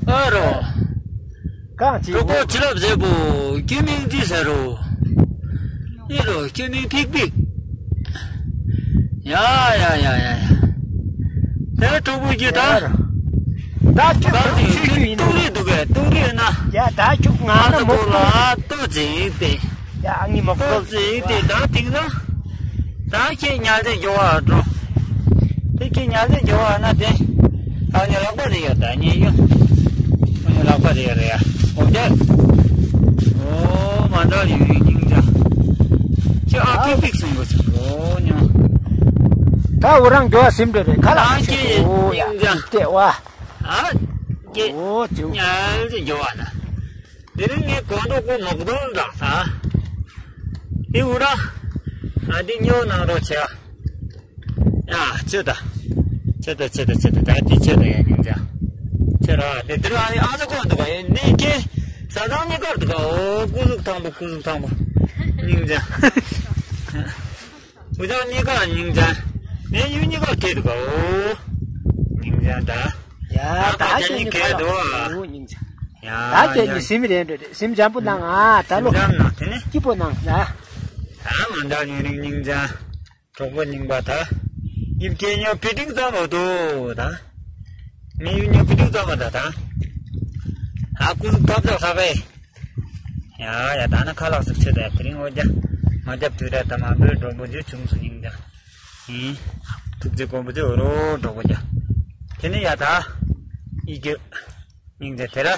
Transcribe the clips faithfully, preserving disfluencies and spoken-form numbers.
ཨ་རོ། གང་ཅི། གྲོགས་པོ་བྱིན་རླབས་བཟང་པོ། སྐྱེ་མིང་ཅི་ཟེར་རོ། ཨེ་རོ། སྐྱེ་མིང་ཕིག་ཕིག་ཡ་ཡ་ཡ་ཡ་ཡ། དེ་གྲོགས་པོ་གྱིས་ད། ད་ཁྱོད་གང་ཅི་ཁྱོད་ཡིན་ཏུག་རེད་འདུག་གས། ཏུག་རེད་ན། ཡ་ད་ཁྱོད་ང་ཨ་ལ་ད་མོ་པོ་ལ་ཏོ་ཅིག་སྟེ། ཡ་ཨ་ནི་མོ་ཏོ་པོ་ཅིག་སྟེ། ད་དེང་ན། ད་ཁྱེད་ཉལ་ཏེ་འགྱོ་བ་འགྲོ། དེ་ཁྱེད་ཉལ་ཏེ་འགྱོ་བ་ན་དེ། ཨ་ནི་ལག་པ་རེ་ཡོད། ད་ཉལ་ཡོད། ཨ་ནི་ལག་པ་རེ་ཡོད་རེད་ཡ། འོ་དེ། འོ་མ་འདྲ་ཡུན་རིང་སྙིང་རྗེ། ཁྱེད་ཨ་ཏིག་ཏིག་སོང་གོ་ཆག་འོ་ཉོ། ད་འོ་རང་འགྱོ་བ་སེམས་འདྲ་རེད། ཁ་ལག་ཨ་ཁྱེད་འོ་ཡ་སྙིང་རྗེ། ལྟེ་བ། ཨ་ཁྱེད་འོ་ཅུ་ཉལ་ཏེ་འགྱོ་བ་ན། དེ་རིང་ངས་གོ་འདུག་གོ་མོག་དོན་རག་ས། དེ་འུ་ར། ཨ་དེ་ཉོ་ནང་རོ་ཆེ། ཡ་ཆེ་ད། ཆེ་ད་ཆེ་ད་ཆེ་ད། ད་དེ་ཆེ་ད་ཡ་སྙིང་རྗེ། ཆེ་ར་དེ་དེ་ར་ཨ་ནི་ཨ་ཟ་གོ་འདུག་ག་ཡ་ནི་ཀེ། ས་ཚང་གཉིས་ཀར་འདུག་ག་འོ་སྐུ་གཟུགས་ཐང་པོ། སྐུ་གཟུགས་ཐང་པོ། སྙིང་རྗེ། འུ་ཅག་གཉིས་ཀ་སྙིང་རྗེ། ངའི་ཡུལ་གཉིས་ཀ་དེ་འདུག་ག་འོ། སྙིང་རྗེ་ད། ཡ་ད་ད་ཁྱེད་གཉིས་གས་འདུག་ག་འོ་སྙིང་རྗེ། ཡ་ད་ཁྱེད་ཡ་གཉིས་ཡ། སེམས་རན་འགྲོ་རེད། སེམས་འཇམ་པོ་གནང་ཨ། ད་ལོ། སེམས་འཇམ་གནང་དེ་ནི། སྐྱིད་པོ་གནང་ཨ། ད་མ་འདྲ་ཡུན་རིང་སྙིང་རྗེ། གྲོགས་པོ་རྙིང་པ་ད། ཡིབ་ཀྱི་ཉོ་བི་ཏིང་ཙམ་མོ་དུ་ད། མི་ཡུལ་ཉོ་བི་ཏིང་ཙམ་མོ་ད་ད། ཨ་ཀུ་ཟུག་ཐབ་ཐབ་ལྷག་པས། ཡ་ཡ་ད་ནི་ཁ་ལག་ཟིག་ཆོད་ད་ཡ། དེ་རིང་འོ་རྒྱ། མ་རྒྱབ་དུས་ར་ད་མ་འབོད་གྲོགས་པོ་རྗེ་བྱུང་སོང་སྙིང་རྗེ། ཡིན། ཐུགས་རྗེ་དཀོན་པོ་རྗེ་འོ་རོ་གྲོགས་པོ་རྒྱ། དེ་ནི་ཡ་ད། ཡི་གེ། སྙིང་རྗེ་དེ་ར།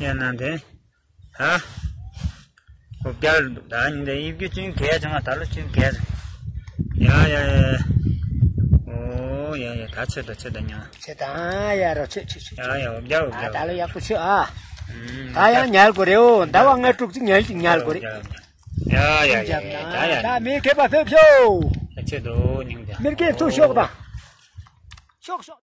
ཡ་ན་དེ། ཧ། ཧོབ་རྒྱལ་འདུག་ད་ཉིན་དེ་ཡིབ་རྒྱུ་ཅུང་གས་ཅང་ད་ལོ་ཅུང་གས། ཡ་ཡ་ཡ། འོ་ཡ་ཡ་ད་ཆོད་ད་ཆོད་ད་ཉོ། ཆོད་ད་ཡ་རོ་ཆོད་ཆོད་ཆོད། ཡ་ཡ་ཧོབ་རྒྱལ་ཧོབ་རྒྱལ། ད་ལོ་ཡག་པོ་ཆོད་ཨ། ད་ཡང་ཉལ་དགོས་རེད་འོ། ཟླ་བ་ལྔ་དྲུག་ཅིག་ཉལ་ཅིག་ཉལ་དགོས་རེད། ཡ་ཡ་ཡ་ད་ཡ། ད་མི་མཁས་པ་ཕེབས་ཤོག་ད་ཆོད་དོ་ཉིན་དེ། མི་མཁས་ཚུར་ཤོག་དང་། ཤོག་ཤོག